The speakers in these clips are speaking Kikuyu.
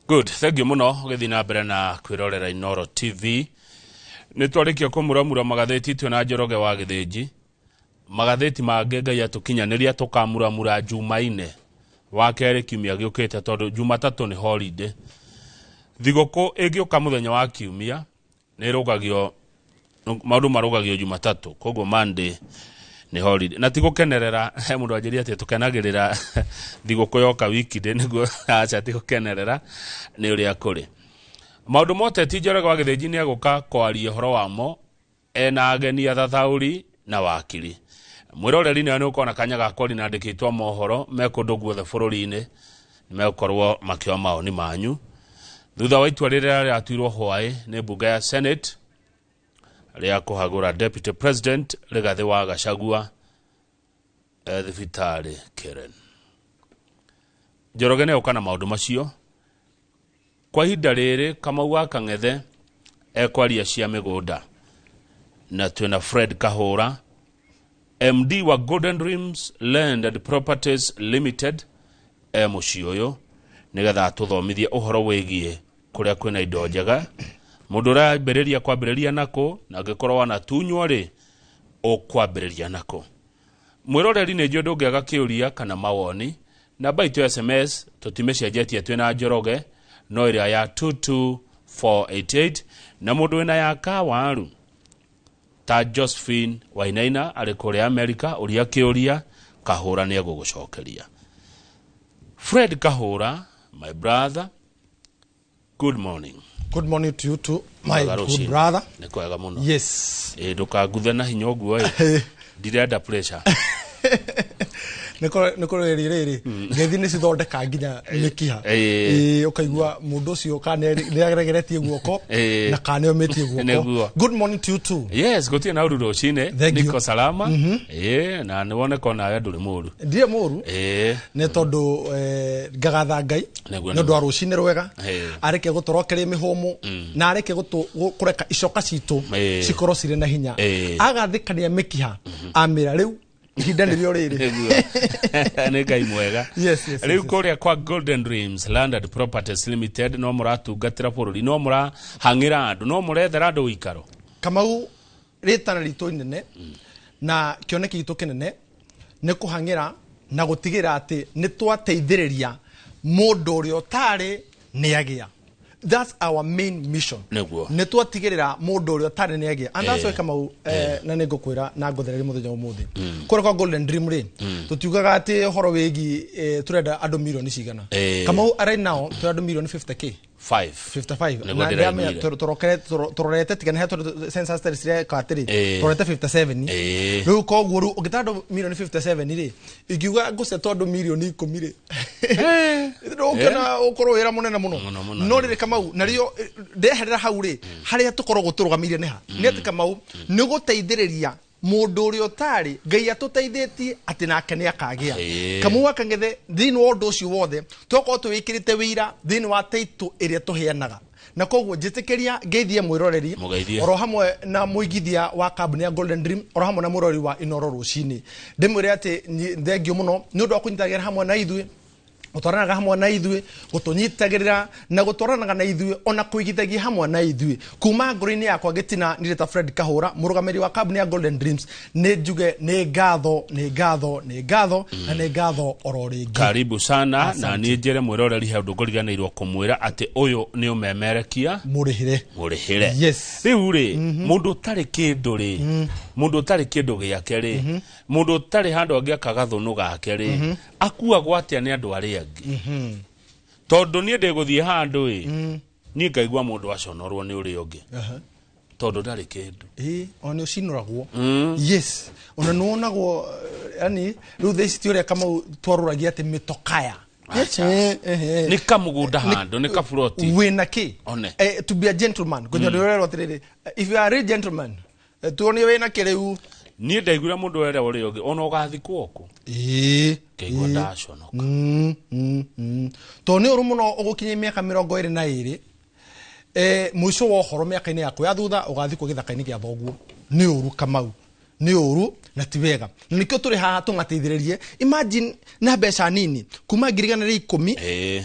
Good, thank you muno ũgĩthiĩ na mbere na kwĩrorera Inooro TV. Nĩ twarĩkia kũmuramura magathĩti twĩ na Njoroge wa Gĩthĩnji. Magathĩti mangĩ Ngai atũkinyanĩria tũkamuramura Jumaine wa kerĩ kiumia gĩũkĩte tondũ Jumatatũ nĩ holiday. Thigũkũ ĩngĩũka mũthenya wa kiumia nĩ ĩrũgagio, maũndũ marũgagio Jumatatũ, koguo Monday nĩ holiday. Na ti gũkenerera, he mũndũ anjĩria atĩ tũkenagĩrĩra thigũkũ yoka weekday nĩguo, aca ti gũkenerera nĩ ũrĩa kũrĩ. Maũndũ ma ũteti Njoroge wa Gĩthĩnji nĩ egũka kwaria ũhoro wamo ena ageni athathaũri na wakiri. Mwĩroreri nawe nĩ ũkorwo na kanya ga kwaria na andĩki aitũ a mohoro me kũndũ guothe bũrũri-inĩ, nĩ megũkorwo makĩoya mawoni manyu thutha wa itua rĩrĩa rĩratuirwo hwaĩ nĩ mbunge ya Senate rĩa kũhagũra Deputy President Rigathĩ wa Gachagua thibitarĩ Karen. Njoroge nĩ egũka na maũndũ macio. Kwa ihinda rĩrĩ Kamau wa Kang'ethe ekwaria cia mĩgũnda na twĩna Fred Kahũra, MD wa Golden Dreams Land and Properties Limited e mũciĩ ũyũ nĩgetha atũthomithie ũhoro wĩgiĩ kũrĩa kwĩna indo njega, mũndũ ũrambĩrĩria kwambĩrĩria nakũ, na angĩkorwo wanatunywo rĩ ũkwambĩrĩria nakũ. Mwĩroreri nĩ njũĩ ndũngĩaga kĩũria kana mawoni. Namba itũ ya SMS tũtimĩcenjetie twĩna Njoroge no ĩrĩa ya 22488, na mũndũ wĩna ya kawaru ta Josephine Wainaina arĩ kũrĩa Amerika, ũria kĩũria Kahũra nĩ egũgũcokeria. Fred Kahũra, my brother, good morning. Good morning to you too, my Mwega good rũcinĩ. brother. Nĩ kwega mũno. Yes. Ĩ ndũkanguthe na hinya ũguo ĩ. Ndirenda pressure. Nĩ kũrĩ rĩrĩ ngeithi nĩ cithondeka nginya mĩkiha. Ĩ, ũkaigua mũndũ ũcio kana nĩ aregeretie guoko na kana nĩ omĩtie guoko. Nĩguo. Good morning to you too. Yes, gũtirĩ na ũru rũcinĩ. Thank you. Niko salama. Ĩ, na nĩ woneka onawe ndũrĩ mũru. Ndirĩ mũru. Nĩ tondũ ngagatha Ngai nĩ ũndũ wa rũcinĩ rwega, arĩke gũtũrokeria mĩhũmũ na arĩke kũreka icoka citũ cikorwo cirĩ na hinya. Agathĩkania mĩkiha amĩra rĩu ihinda nĩrĩo rĩrĩ. Nĩguo. Nĩ Ngai mwega. Yes. Rĩu kũrĩa kwa Golden Dreams Land and Properties Limited no mũratungatĩra bũrũri, no mũrahang'ĩra andũ, no mũrethera andũ ũikaro. Kamau, rĩtana ritũ inene na kĩoneki gitũ kĩnene nĩ kũhang'ĩra na gũtigĩrĩra atĩ nĩ twateithĩrĩria mũndũ ũrĩa ũtarĩ nĩ agĩa. That's our main mission. Nĩguo. Nĩ twatigĩrĩra mũndũ ũrĩa ũtarĩ nĩ agĩa. And that's why Kamau, na nĩ ngũkwĩra na ngũthereria mũthenya ũmũthĩ. Kũrĩa kwa Golden Dream rĩ, tũtiugaga atĩ ũhoro wĩgiĩ tũrenda andũ milioni cigana. Kamau, right now tũrĩ andũ milioni 50K. 5. 55. Nĩguo Na ndĩraiguire. ndĩramenya tũrorete tiga nĩ he tondũ census tari cireka atĩrĩ, tũrorete 57. Rĩu koguo rĩu ũngĩta andũ milioni 57 rĩ, ingiuga ngũcetwo andũ milioni 10 rĩ, ndũngĩona ũkorwo wĩra mũnene mũno. Mũno, mũno. No rĩrĩ Kamau, narĩo ndeherera hau rĩ, harĩa tũkoragwo tũrũgamĩire nĩ ha? Nĩ atĩ Kamau nĩ gũteithĩrĩria mũndũ ũrĩa ũtarĩ, Ngai atũteithĩtie atĩ nake nĩ akagĩa. Kamau wa Kang'ethe, thĩinĩ wa ũndũ ũcio wothe twakorwo tũwĩkĩrĩte wĩira thĩinĩ wa title ĩrĩa tũheanaga, na koguo njĩtĩkĩria ngeithie mwĩroreri Mũgeithie. oro hamwe na mũigithia wa kambuni ya Golden Dream, oro hamwe na mwĩroreri wa Inooro rũcinĩ, ndĩmwĩre atĩ thengio mũno nĩ ũndũ wa kũnyitanagĩra hamwe na ithuĩ, gũtwaranaga hamwe na ithuĩ, gũtũnyitagĩrĩra na gũtwaranaga na ithuĩ, ona kũigithagia hamwe na ithuĩ. Kuma ngoro-inĩ yakwa gĩtina nĩ ta Fred Kahũra, mũrũgamĩrĩri wa kambuni ya Golden Dreams, nĩ njuge nĩ ngatho, nĩ ngatho, nĩ ngatho na nĩ ngatho oro rĩngĩ. Karibu sana. Na Asante. niĩ njĩre mwĩroreri he ũndũ ngũriganĩirwo kũmwĩra atĩ ũyũ nĩ ũmemerekia mũrĩhĩre. Mũrĩhĩre. Yes. Rĩu rĩ, mũndũ ũtarĩ kĩndũ rĩ, mũndũ ũtarĩ kĩndũ gĩake rĩ, mũndũ ũtarĩ handũ angĩaka gathũnũ gake rĩ, akuagwo atĩa nĩ andũ arĩa angĩ? Tondũ niĩ ndĩgũthiĩ handũ ĩ, niĩ ngaigua mũndũ aconorwo nĩ ũrĩa ũngĩ tondũ ndarĩ kĩndũ. Ĩ, ona nĩ ũcinũragwo. Yes, ona nĩ wonagwo, yani rĩu thaa ici ti ũrĩa Kamau twarũragia atĩ mĩtokaya. Acha. Nĩ kamũgũnda handũ, nĩ kaburoti. Wĩna kĩ? One. To be a gentleman, kũnya ndĩrerwo atĩrĩrĩ, if you are a real gentleman, tuonie wĩna kĩ rĩu. Niĩ ndaiguire mũndũ wera ũrĩa ũngĩ ona ũgathikwo kũ ngaigua ndaconoka. Tondũ nĩ ũru mũno ũgũkinyia mĩaka 22, mũico wa ũhoro mĩaka-inĩ yaku ya thutha ũgathikwo gĩthaka-inĩ gĩa thoguo. Nĩ ũru Kamau, nĩ ũru na ti wega, na nĩkĩo tũrĩ haha tũngateithĩrĩrie. Imagine na mbeca nini kuma 110,000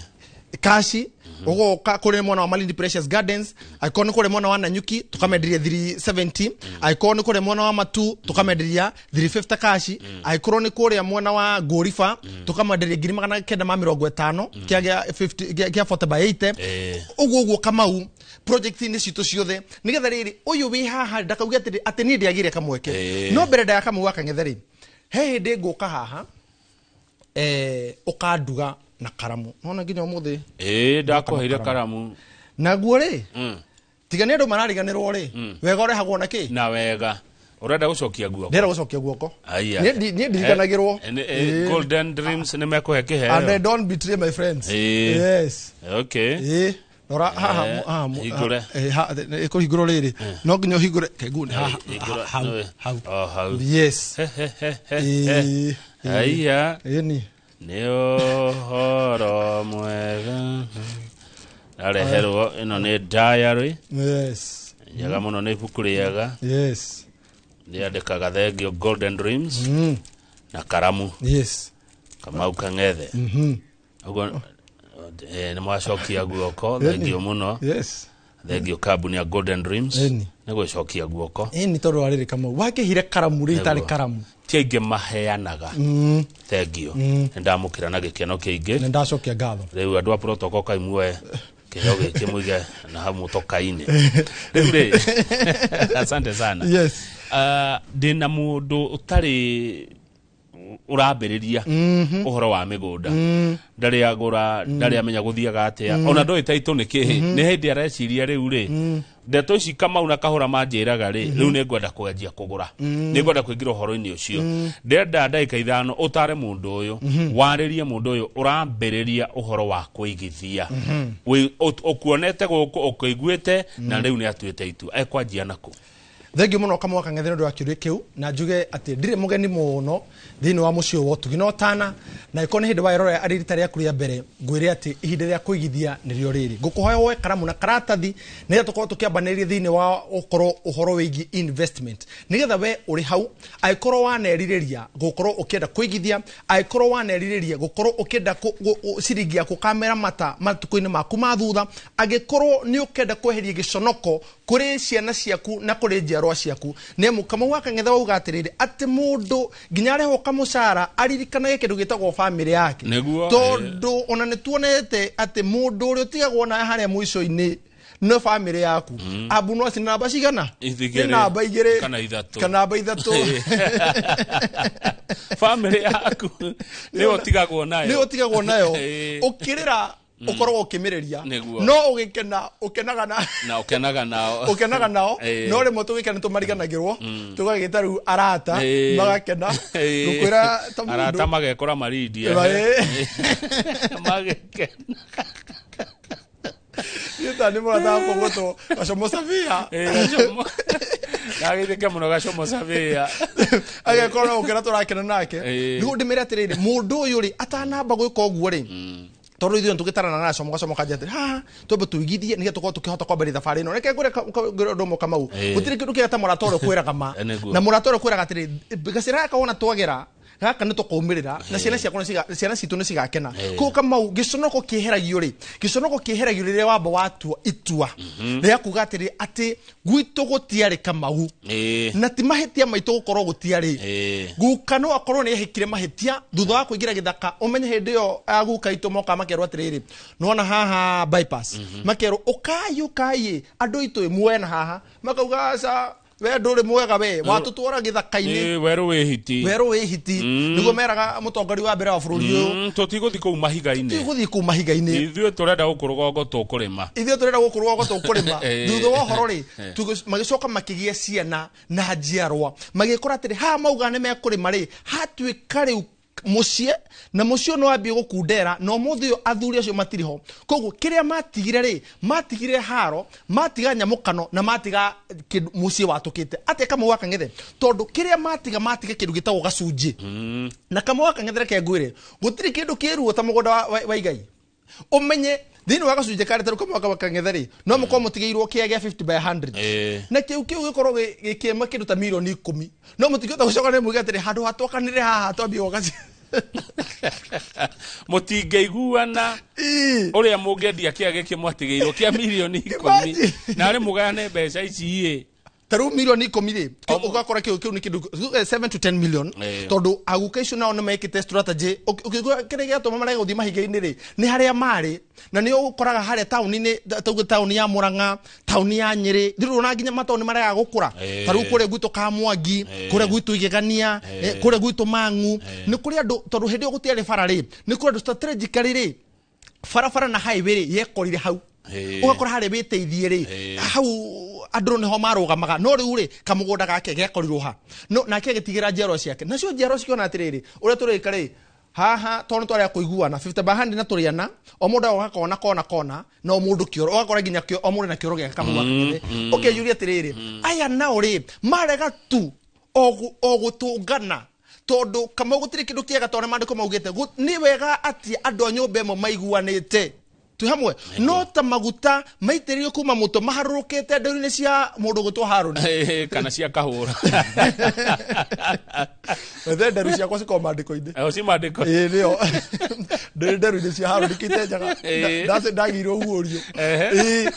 kaci. Ũgoka kũrĩ mwena wa Malindi Precious Gardens, angĩkorwo nĩ kũrĩ mwena wa Nanyuki tũkamenderia 370, angĩkorwo nĩ kũrĩ mwena wa Matu tũkamenderia 350 cash, angĩkorwo nĩ kũrĩa mwena wa Ngũriba tũkamenderia 950,000 kĩa 50 kĩa 40 by 80. Ũguo ũguo Kamau, project-inĩ citũ ciothe, nĩgetha rĩrĩ ũyũ wĩ haha ndakauge atĩrĩ atĩ niĩ ndiagire kamweke. No mbere ndaya Kamau wa Kang'ethe rĩ, he hĩndĩ ngũka haha, ũkanduga na karamu nona nginya ũmũthĩ. Ĩĩ, ndakũheire karamu. Naguo rĩ, tiga nĩ andũ marariganĩrwo rĩ, wega ũrehagwo na kĩ? Na wega ũrenda gũcokia guoko. Ndĩrenda gũcokia guoko. Aya. Niĩ ndirikanagĩrwo. Golden Dreams nĩ mekũhe And kĩheo. I don't betray my friends. Yes. Okay. Ĩĩ, rora haha, haha Hingũre. Ĩkũhingũrwo rĩrĩ, no nginya ũhingũre kengune haha. Hingũra, Hau. Hau. O hau. Yes. He, he, he, he, he. Aya. Ĩni. Nĩ ũhoro mwega areherwo, ĩno nĩ diary. Njega mũno, nĩ ibuku rĩega. Rĩandĩkaga thengio Golden Dreams na karamu. Kamau Kang'ethe, ũguo nĩ mwacokia guoko, thengio mũno. Thengio kambuni ya Golden Dreams nĩ gũcokia guoko. Ĩni, tondũ wa rĩrĩ, Kamau, wakĩhire karamu rĩ itarĩ karamu. Ti aingĩ maheanaga. Thengio, nĩ ndamũkĩra na gĩkeno kĩingĩ. Nĩ ndacokia ngatho. Rĩu andũ a protocol kaimue kĩheo gĩkĩ mũige na hau mũtoka-inĩ rĩu rĩ. Asante sana. Ndĩna mũndũ ũtarĩ ũrambĩrĩria ũhoro wa mĩgũnda, ndarĩ agũra, ndarĩ amenya gũthiaga atĩa, ona ndoĩ taitũ nĩ kĩĩ. Nĩ hĩndĩ areciria rĩu rĩ, ndeto ici Kamau na Kahũra manjĩraga rĩ, rĩu nĩ ngwenda kwanjia kũgũra, nĩ ngwenda kũingĩra ũhoro-inĩ ũcio. Ndĩrenda ndagĩka 5 ũtare mũndũ ũyũ, warĩrie mũndũ ũyũ ũrambĩrĩria ũhoro wa kũigithia. Ũkuonete gũkũ, ũkũiguĩte, na rĩu nĩ atuĩte itua ekwanjia nakũ. Thengio mũno Kamau Kang'ethe nĩ ũndũ wa kĩũria kĩu, na njuge atĩ ndirĩ mũgeni mũno thĩinĩ wa mũciĩ ũyũ wa ũtugi na ũtana, na ĩkorwo nĩ hĩndĩ waĩrora arĩ rita rĩaku rĩa mbere, ngwĩre atĩ ihinda rĩa kũigithia nĩrĩo rĩrĩ. Ngũkũhoya woe karamu na karatathi nĩgetha tũkorwo tũkĩambanĩria thĩinĩ wa ũkorwo ũhoro wĩgiĩ investment, nĩgetha we ũrĩ hau, angĩkorwo wanerirĩria gũkorwo ũkĩenda kũigithia, angĩkorwo wanerirĩria gũkorwo ũkĩenda ciringi yaku kamera mata matukũ-inĩ maku ma thutha, angĩkorwo nĩ ũkenda kweheria gĩconoko kũrĩ ciana ciaku na kũrĩ njiarwa ciaku, nĩ Kamau wa Kang'ethe wauga atĩrĩrĩ, atĩ mũndũ nginya arehwo kamũcara aririkanage kĩndũ gĩtagwo bamĩrĩ yake. Tondũ ona nĩ tuonete atĩ mũndũ ũrĩa ũtigagwo nawe harĩa mũico-inĩ nĩ bamĩrĩ yaku. Ambu no ci namba cigana? Igĩrĩ. Nĩ namba 2. Kana 3. Kana namba 3. Bamĩrĩ yaku nĩwe ũtigagwo nayo. Nĩ ũtigagwo nayo. Ũkĩrĩra ũkoragwo ũkĩmĩrĩria. No ũgĩkena ũkenaga na na ũkenaga nao. Ũkenaga nao. No rĩmwe tũgĩkena tũmariganagĩrwo, tũgagĩta rĩu arata magakena. Ngũkwĩra ta mũndũ arata magekora marindia. Magekena. Niĩ ta nĩ mũrata wakwa gwĩtwo Gacomo Savia. Gacomo gagĩthĩke mũno, Gacomo Savia. Agekora no gũkena tũrakena nake. Nĩguo ndĩmĩre atĩrĩrĩ, mũndũ ũyũ rĩ, atanamba gwĩka ũguo rĩ, tondũ ithuĩ tũgĩtarana na Gacomo, Gacomo kanja atĩrĩ haha twambe tũigithie nĩgetha tũkorwo tũkĩhota kwambĩrĩria thabarĩ ĩno. Reke ngwĩre ngwĩre ũndũ ũmwe, Kamau. Gũtirĩ kĩndũ kĩega ta mũrata ũrĩa ũkwĩraga ma. Nĩguo. Na mũrata ũrĩa ũkwĩraga atĩrĩ, gacĩra gaka wona twagera gaka nĩ tũkaumĩrĩra na ciana ciakwa ciana citũ nĩ cigakena. Koguo Kamau, gĩconoko kĩeheragio rĩ, gĩconoko kĩeheragio rĩrĩa wamba watua itua rĩa kuga atĩrĩ atĩ gwitũ gũtiarĩ, Kamau, na ti mahĩtia maitũ gũkorwo gũtiarĩ. Guka no akorwo nĩ ehĩkire mahĩtia thutha wa kũingĩra gĩthaka. Ũmenye hĩndĩ ĩyo aguka itũ moka makerwo atĩrĩrĩ, nĩwona haha bypass, makerwo ũkai ũkai andũ aitũ muoe na haha, makauga aca, we ndũrĩ mwega, we watũtwara gĩthaka-inĩ. Ĩĩ, werũ wĩ hiti. Werũ wĩ hiti, nĩguo meraga mũtongoria wa mbere wa bũrũri ũyũ. Tũtigũthiĩ kũu mahiga-inĩ. Gũthiĩ kũu mahiga-inĩ. Ithuĩ tũrenda gũkũ rũgongo tũkũrĩma. Ithuĩ tũrenda gũkũ rũgongo tũkũrĩma. Thutha wa ũhoro rĩ, magĩcoka makĩgĩa ciana na njiarwa, magĩkora atĩrĩ haha mauga nĩ mekũrĩma rĩ, hatuĩka rĩu mũciĩ na mũciĩ ũyũ nĩ wambie gũkundera, na ũmũthĩ ũyũ athuri acio matirĩ ho. Koguo kĩrĩa matigire rĩ, matigire haro, matiga nyamũkano na matiga kĩndũ mũciĩ watũkĩte atĩa, Kamau wa Kang'ethe? Tondũ kĩrĩa matiga, matiga kĩndũ gĩtagwo gacunjĩ. Na Kamau wa Kang'ethe, reke ngwĩre, gũtirĩ kĩndũ kĩruo ta mũgũnda wa igai. Ũmenye thĩinĩ wa gacunjĩ karĩa tarĩu, Kamau wa Kang'ethe rĩ, no mũkorwo mũtigĩirwo kĩa gĩa 50 by 100, na kĩu gĩkorwo gĩkĩma kĩndũ ta mirioni 10, no mũtingĩhota gũcoka nĩ muge atĩrĩ handũ hatwakanĩre haha twambie gwaka. Mũtingĩiguana ũrĩa mũngĩendia kĩa gĩkĩ mwatigĩirwo kĩa mirioni 10 Imagine. na arĩ mũgayane mbeca ici ĩ. Ta rĩu mirioni 10 rĩ, ũgakora kĩu nĩ kĩndũ 7 to 10 million, tondũ aguka icio nao nĩ mekĩte strategy. Ũkĩigua kĩrĩa gĩatũma marege gũthiĩ mahiga-inĩ rĩ, nĩ harĩa marĩ na nĩo ũkoraga harĩa taũni-inĩ, tauge taũni ya Murang'a, taũni ya Nyĩrĩ, rĩu ona nginya mataũni maregaga gũkũra. Ta rĩu kũrĩa gwitũ Kamwangi, kũrĩa gwitũ Igegania, kũrĩa gwitũ Mang'u, nĩ kũrĩ andũ, tondũ hĩndĩ ĩyo gũtiarĩ bara rĩ, nĩ kũrĩ andũ strategically rĩ, barabara na highway rĩ yekorire hau. Ũgakora harĩa wĩteithie rĩ, hau andũ nĩho marũgamaga, no rĩu rĩ, kamũgũnda gake gekorirwo ha no nake agĩtigĩra njiarwa ciake, nacio njiarwa cikiona atĩrĩrĩ, ũrĩa tũrĩka rĩ haha, tondũ twarĩa kũiguana 50 by 100 na tũrĩana, o mũndũ agoka kona kona kona, na o mũndũ kĩoro, ũgakora nginya o mũndũ na kĩoro gĩake kamũgwa kang'ethe. Ũkeyũria atĩrĩrĩ, aya nao rĩ marega tu o gũtũngana, tondũ kamau gũtirĩ kĩndũ kĩega tondũ maandĩko maugĩte nĩ wega atĩ andũ a nyũmba ĩmwe maiguanĩte twĩ hamwe, no ta maguta maitĩrĩirio kuma mũtwe maharũrũkĩte ndũru-inĩ cia mũndũ gwĩtwo Harũni. Kana cia kahũra. Ethe nderu ciakwa cikoragwo maandĩko-inĩ. O ci maandĩko. Ĩĩ, nĩyo ndĩ nderu-inĩ cia Harũni kĩitenjaga. Ndagĩirwo guũrio. Ĩĩ.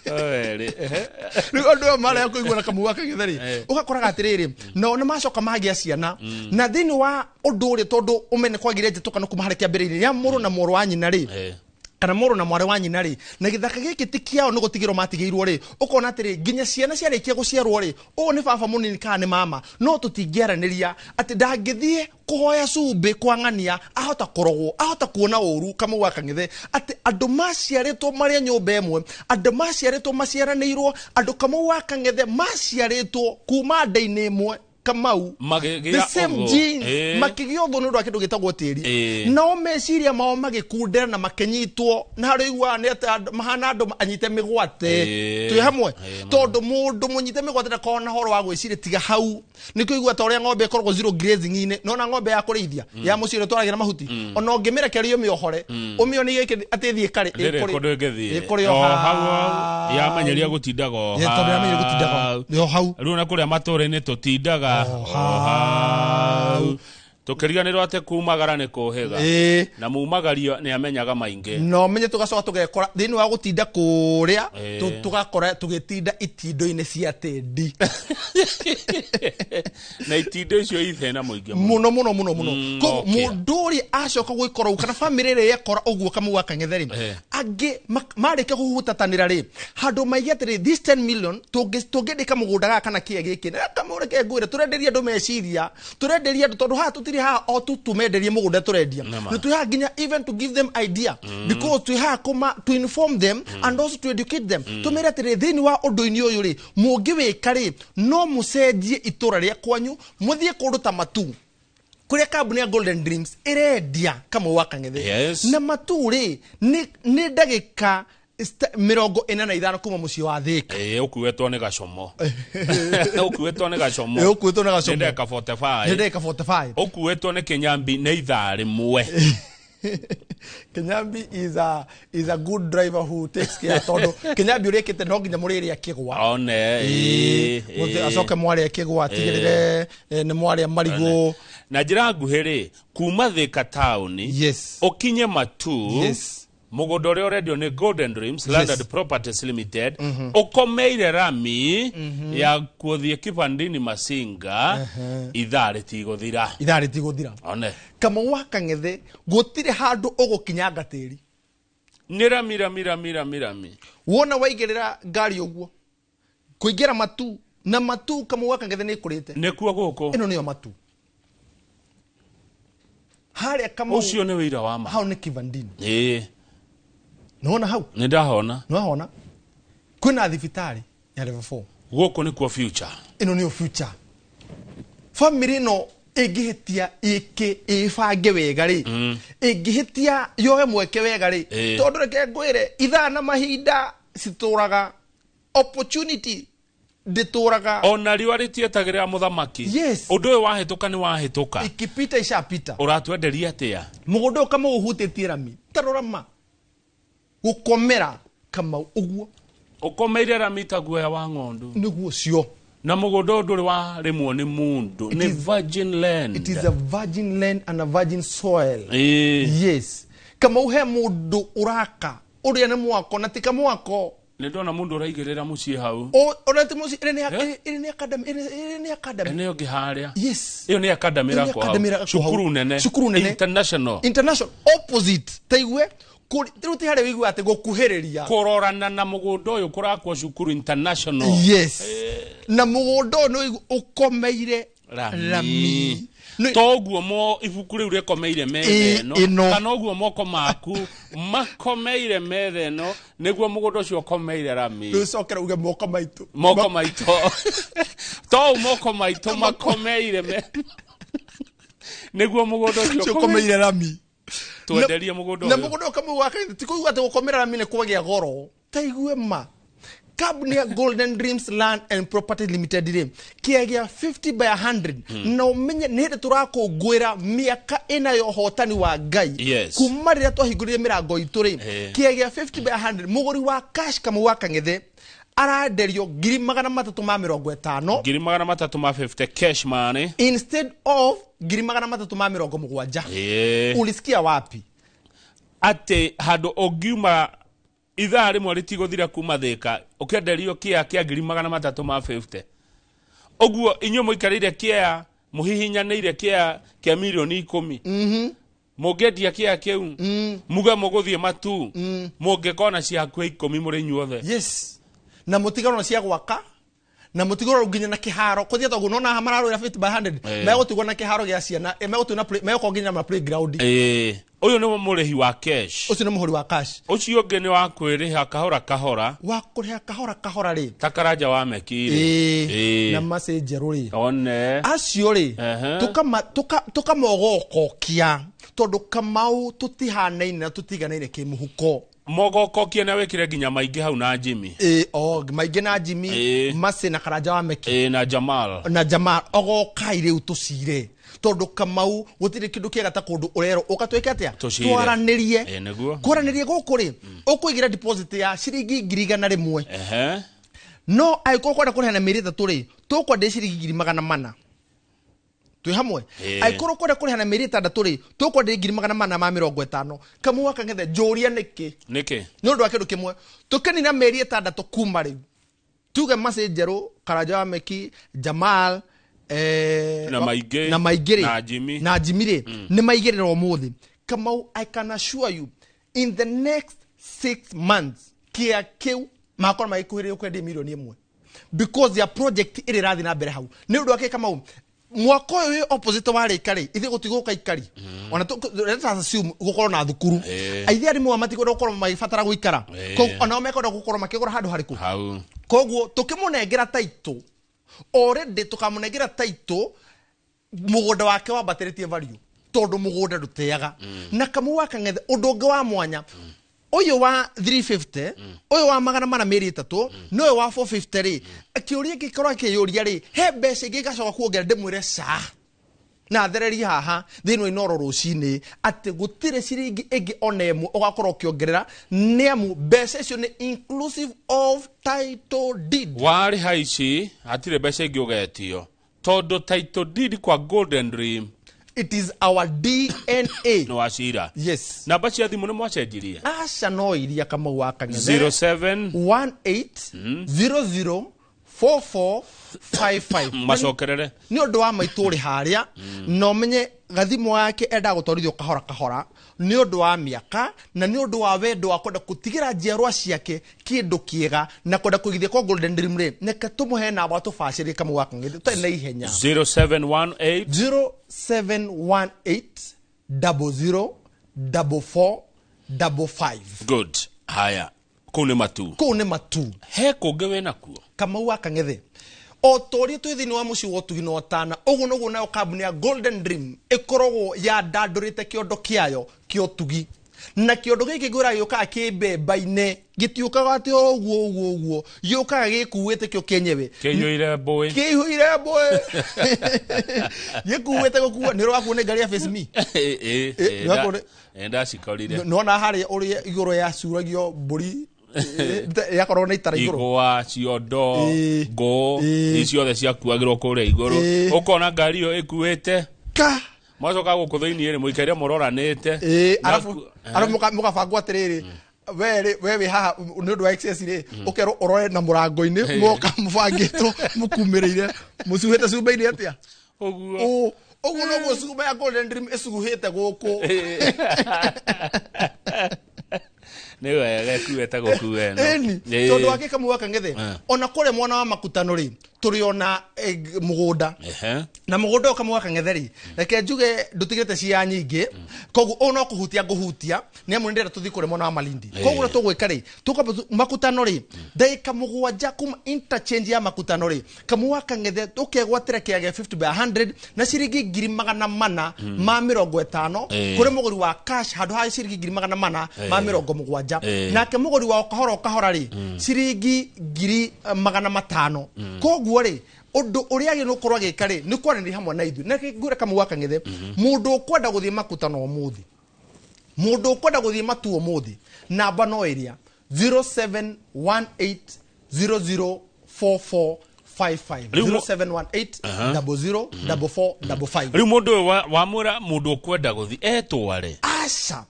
Werĩ, ehe. Rĩu andũ aya marega kũiguana kamau gaka gĩthe rĩ, ũgakoraga atĩrĩrĩ, nao nĩ macoka magĩa ciana na thĩinĩ wa ũndũ ũrĩa, tondũ ũmene kwagire njĩtũkano kuma harĩ kĩambĩrĩria ya mũrũ na mwarĩ wa nyina rĩ, kana mũrũ na mwarĩ wa nyina rĩ, na gĩthaka gĩkĩ ti kĩao, nĩ gũtigĩrwo matigĩirwo rĩ, ũkona atĩrĩ, nginya ciana ciarĩkia gũciarwo rĩ, ũũ nĩ baba mũnini kana nĩ mama, no tũtingĩaranĩria atĩ ndangĩthiĩ kũhoya cumbĩ kwa ng'ania, ahota kũrogwo, ahota kuona ũru kamau wa kang'ethe, atĩ andũ maciarĩtwo marĩ a nyũmba ĩmwe, andũ maciarĩtwo maciaranĩirwo, andũ kamau wa kang'ethe maciarĩtwo kuma nda-inĩ ĩmwe, Kamau, Magĩgĩa the same ũthũ. genes, makĩgĩa ũthũ nĩ ũndũ wa kĩndũ gĩtagwo tĩri. Nao meciria mao magĩkundera na makĩnyitwo na harĩa ũiguaga nĩ atĩ mahana andũ anyite mĩgwate. Twĩ hamwe? Tondũ mũndũ mũnyite mĩgwate ndakoragwo na ũhoro wa gwĩciria tiga hau. Nĩkĩo ũiguaga ta ũrĩa ng'ombe ĩkoragwo zero grazing-inĩ, nona ng'ombe ya kũrĩithia ya mũciĩ ĩrĩa ũtwaragĩra mahuti, ona ũngĩmĩrekereria ũmĩohore, ũmĩonie gĩkĩ atĩ ĩthiĩ karĩ, Ndĩrĩ kũndũ ĩngĩthiĩ. ĩkũrĩ o O hau hau. Yamenyeria gũtindaga o Tondũ yamenyeria gũtindaga hau. o hau. Rĩu ona kũrĩa matũũra-inĩ tũtindaga O o hau, tũkĩriganĩrwo atĩ kumagara nĩ kũhĩga, na mumagario nĩ amenyaga maingĩ. No menye tũgacoka tũgekora thĩinĩ wa gũtinda kũrĩa, tũgakora tũgĩtinda itindo-inĩ cia tĩndi. Na itindo icio ithena mũingĩ mũno. Mũno mũno mũno mũno. Koguo mũndũ ũrĩa acoka gwĩkora ũguo, kana bamĩrĩ ĩrĩa yekora ũguo, kamau wa kang'ethe rĩ, angĩ marĩkia kũhutatanĩra rĩ, handũ maige atĩrĩ, this 10 million tũngĩndĩka mũgũnda gaka kana kĩa gĩkĩ, na kamau reke ngwĩre, tũrenderia andũ meciria, tũrenderia andũ, tondũ haha tũtirĩ haha o tu tũmenderie mũgũnda tũrendia. Nĩma. Nĩ twĩ haha nginya even to give them idea, because twĩ haha kũma to inform them and also to educate them, tũmere atĩrĩ, thĩinĩ wa ũndũ-inĩ ũyũ rĩ, mũngĩwĩka rĩ, no mũcenjie itũra rĩa kwanyu, mũthiĩ kũndũ ta Matu, kũrĩa kambuni ya Golden Dreams ĩrendia, kamau wa kang'ethe. Na Matu rĩ, nĩ ndagĩka 45 kuma mũciĩ wa Thĩka. Ĩĩ, ũkuĩtwo nĩ gacomo, ũkuĩtwo nĩ gacomo. Ĩĩ, ũkuĩtwo nĩ gacomo. Nĩ ndagĩka 45. Nĩ ndagĩka 45. Ũkuĩtwo nĩ kĩnyambi nĩ ithaa rĩmwe. Kinyambi is a good driver who takes care, tondũ Kinyambi ũrĩa ĩkĩte, no nginya mũrĩrĩa kĩgwa. One. Acoke mwarĩa kĩgwa, atigĩrĩre nĩ mwarĩa marigũ. Na njĩra nguhĩ rĩ, kuma Thĩka taũni ũkinye Matu, mũgũnda ũrĩa ũrendio nĩ Golden Dreams Landed Properties Limited ũkomeire rami ya kũthiĩ Kibandini Masinga, ithaa rĩtigũthira. Ithaa rĩtigũthira. One. Kamau wa kang'ethe, gũtirĩ handũ ũgũkinyanga tĩri. Nĩ rami, rami, rami, rami, rami. Wona waigĩrĩra ngari ũguo kũingĩra Matu, na Matu, kamau wa kang'ethe, nĩ ĩkũrĩte. Nĩkuo gũkũ. Ĩno nĩyo Matu harĩa, Kamau. Ũcio nĩ wĩira wa ma. Hau nĩ Kivandini. Nĩwona hau? Nĩ ndahona. Nĩwahona kwĩna thibitarĩ ya level 4. Gũkũ nĩkuo future. Ĩno nĩyo future. Family ĩno ĩngĩhĩtia ĩke ĩbange wega rĩ, ĩngĩhĩtia yoe mweke wega rĩ, tondũ reke ngwĩre, ithaa na mahinda citũraga, opportunity ndĩtũraga. Ona riũa rĩtietagĩrĩra mũthamaki. Ũndũ ũyũ wahĩtũka nĩ wahĩtũka. Ikipita ishapita. Ũratwenderia atĩa? Mũgũnda ũyũ, Kamau, ũhutĩtie rami, tarora ma gũkomera, Kamau, ũguo. Ũkomeire rami ta guoya wa ng'ondu. Nĩguo ũcio. Na mũgũnda ũyũ ndũrĩ warĩmwo nĩ mũndũ, nĩ virgin land. It is a virgin land and a virgin soil. Ĩĩ. Yes, Kamau, he mũndũ ũraka ũrĩa nĩ mwako na ti kamwako. Nĩ ndona mũndũ ũraigĩrĩra mũciĩ hau. Ũrĩa ti mũciĩ, ĩrĩ nĩ Eh? ĩrĩ nĩ academy, ĩrĩ nĩ academy. Ĩno ĩngĩ harĩa. Yes. Ĩyo nĩ academy Ĩyo nĩ ĩrakwo hau. academy ĩrakwo hau. Cukuru nene. Cukuru nene. International. International, opposite, taigue rĩu ti harĩa wĩigua atĩ gũkuhĩrĩria. Kũrorana na mũgũnda ũyũ kũrakwo cukuru international. Yes, na mũgũnda ũyũ nĩ ũigua ũkomeire Rami. Rami. Toguo mo ibuku rĩu rĩkomeire metha Ĩ, ĩno ĩno. kana ũguo moko maku makomeire metha ĩno nĩguo mũgũnda ũcio ũkomeire rami. Rĩu cokera uge moko maitũ. Moko maitũ tou moko maitũ makomeire me nĩguo mũgũnda ũcio ũcio ũkomeire rami. Twenderie mũgũnda Na ũyũ. mũgũnda ũyũ Kamau wa Kang'ethe, ti kũigua atĩ gũkomera rami nĩ kwagĩa goro. Taigue ma kambuni ya Golden Dreams Land and Property Limited rĩ, kĩagĩa 50 by 100, na ũmenye nĩ hĩndĩ tũrakũngũĩra mĩaka ĩna ya ũhotani wa Ngai kuma rĩrĩa twahingũrire mĩrango itũ rĩ. Kĩagĩa 50 by 100, mũgũri wa cash, Kamau wa Kang'ethe, arenderio 350,000. 350,000 cash money. Instead of 370,000. Ulisikia wapi? Atĩ handũ ũngiuma ithaa rĩmwe rĩtigũthira kuma Thĩka ũkĩenderio kĩa kĩa 350,000, ũguo inyuĩ mũikarĩire kĩa mũhihinyanĩire kĩa kĩa 10,000,000, mũngĩendia kĩa kĩu muge mũgũthiĩ matu mũngĩkona cia hakuhĩ 10 mũrĩ inyuothe. Yes, na mũtigarwo cia gwaka na mũtigarwo nginya na kĩharo kũthiĩ toguo nona haha mararũĩra 50 by 100. Megũtigwo na kĩharo gĩa ciana, megũtigwo na megũkorwo nginya na playground. Ĩĩ. Ũyũ nĩ mũrĩhi wa cash. Ũcio nĩ mũhũri wa cash. Ũcio ũngĩ nĩ wa kwĩrĩha kahora kahora. Wa kũrĩha kahora kahora rĩ. Ta Karanja wa Meki rĩ. Na macĩ njerũ rĩ. One. Acio rĩ, tũkamogokokia tondũ Kamau tũtihanaine na tũtiganaine kĩmũhuko. Mogokokie na wĩkĩre nginya maingĩ hau na Jimmy. Ĩĩ, o maingĩ na Jimmy. Macĩ na Karanja wa Meki. Ĩĩ, na Jamal. Na Jamal, ogokai rĩu tũcire tondũ Kamau gũtirĩ kĩndũ kĩega ta kũndũ ũrerwo ũka twĩke atĩa. Tũcire. Twaranĩrie. Ĩĩ, nĩguo. Kwaranĩrie gũkũ rĩ, ũkũigĩra deposit ya ciringi 100,000. No angĩkorwo kwenda kũrĩha na mĩeri 3 rĩ, tũkwenderia ciringi 400,000. Twĩ hamwe? Ĩĩ. Angĩkorwo kwenda kũrĩha na mĩeri 6 rĩ, tũkwenderia 450,000. Kamau wa Kang'ethe, njũria nĩkĩ. Nĩkĩ? Nĩ ũndũ wa kĩndũ kĩmwe, tũkĩnina mĩeri 6 kuma rĩu, tuge macĩ njerũ, Karanja wa Meki, Jamal, Na maingĩ. na maingĩ rĩ. Na Jimmy. Na Jimmy rĩ, nĩ maigĩrĩra ũmũthĩ. Kamau, I can assure you in the next 6 months kĩa kĩu magakorwo magĩkuhĩrĩria kwendia 1,000,000 because their project ĩrĩ ĩrathiĩ na mbere hau. Nĩ ũndũ wa kĩ, Kamau, mwaka ũyũ wĩ opposite warĩka rĩ, ithuĩ gũtigũka ikari ona let us assume gũkorwo na thukuru, aithe arimũ aya matikwenda gũkorwo magĩbatara gũikara. Koguo onao mekwenda gũkorwo makĩgũra handũ harĩkũ? Hau. Koguo tũkĩmũnengera title already, tũkamũnengera title, mũgũnda wake wambatĩrĩtie value tondũ mũgũnda ndũteaga. Na Kamau wa Kang'ethe, ũndũ ũngĩ wa mwanya, ũyũ wa 350, ũyũ wa 400 mĩeri 3, na ũyũ wa 450 rĩ, kĩũria gĩkorwo akĩyũria rĩ, he mbeca ingĩ igacoka kuongerera? Ndĩmwĩre ca na thererie haha thĩinĩ wa Inoro rũcinĩ atĩ gũtirĩ ciringi ĩngĩ ona ĩmwe ũgakorwo ũkĩongerera, nĩ amu mbeca icio nĩ inclusive of title deed. Warĩha ici hatirĩ mbeca ingĩ ũgetio tondũ title deed kwa Golden Dream It is our DNA. Nĩ wacira. Yes. Namba cia thimũ nĩ mwacenjirie? Aca, no iria, Kamau wa Kang'ethe. 07 18 00 44 55. Macokerere. Nĩ ũndũ wa maitũ ũrĩ harĩa na ũmenye gathimũ yake endaga gũtwarithio kahora kahora nĩ ũndũ wa mĩaka na nĩ ũndũ wa wendo wa kwenda gũtigĩra njiarwa ciake kĩndũ kĩega na kwenda kũigithia kwa Golden Dream rĩ, reke tũmũhe namba tũbacĩrĩrie, Kamau wa Kang'ethe, tũtarĩ na ihenya. 0718 0718 00 44 55. Good, haya, kũu nĩ matu. Kũu nĩ matu. He kũngĩ wĩ nakuo? Kamau wa Kang'ethe, o ta ũrĩa twĩ thĩinĩ wa mũciĩ wa ũtugi na ũtana, ũguo noguo nayo kambuni ya Golden Dream ĩkoragwo yandandũrĩte kĩondo kĩayo kĩa ũtugi, na kĩondo gĩkĩ ngwĩra gĩũkaga kĩmbemba-inĩ, gĩtiũkaga atĩ o ũguo ũguo ũguo, gĩũkaga gĩkuĩte kĩo kĩenyewe. Kĩiyũire mbũĩ. Kĩihũire mbũĩ, gĩkuĩte gũkua nĩ ũrakuo nĩ ngari ya Face Me. Ĩ, ĩ, Nĩ ĩ, wakwo ndacikorire. Nona harĩa ũrĩa igũrũ yacuragio mbũri. Yakorwo na itara igũrũ. Igwa, ciondo, ngũ, ciothe ciakuagĩrwo kũrĩa igũrũ. Ũkona ngari ĩyo ĩkuĩte Ka mwacoka gũkũ thĩinĩ rĩ, mũikaire mũroranĩte. Arabu arabu mũgabangwo atĩrĩrĩ, we rĩ, we wĩ haha nĩ ũndũ wa excess rĩ, ũkerwo ũrore na mũrango-inĩ, moka mũbangĩtwo mũkumĩrĩire mũcuhĩte cumba-inĩ atĩa. Ũguo. Ũguo noguo cumba ya Golden Dream ĩcuhĩte gũkũ. Nĩ wega ĩkuĩte gũkua ĩno. Ĩni, tondũ wa Kamau wa Kang'ethe, ona kũrĩa mwena wa Makutano rĩ, tũrĩ ona mũgũnda. Na mũgũnda ũyũ Kamau wa Kang'ethe rĩ, reke njuge ndũtigĩte cia nyingĩ, koguo ũũ no kũhutia ngũhutia, nĩ amu nĩ ndĩrenda tũthiĩ kũrĩa mwena wa Malindi. Koguo ũrĩa tũgwĩka rĩ, tũkwamba Makutano rĩ, ndagĩka 7 kuma interchange ya Makutano rĩ, Kamau wa Kang'ethe ũkegwatĩra kĩaga gĩa 50 by 100 na ciringi 450,000 kũrĩ mũgũri wa cash handũ ha ciringi 470,000. Nake mũgũri wa ũkahora ũkahora rĩ, ciringi 500,000. Koguo rĩ, ũndũ ũrĩa agĩrĩirwo gũkorwo agĩka rĩ, nĩ kwaranĩria hamwe na ithuĩ. Na ngwĩre Kamau wa Kang'ethe, mũndũ ũkwenda gũthiĩ Makutano ũmũthĩ, mũndũ ũkwenda gũthiĩ Matu ũmũthĩ, namba no ĩrĩa 0718004455, 0718 00 44 55. Rĩu mũndũ ũyũ wamwĩra mũndũ ũkwenda gũthiĩ etware? Aca.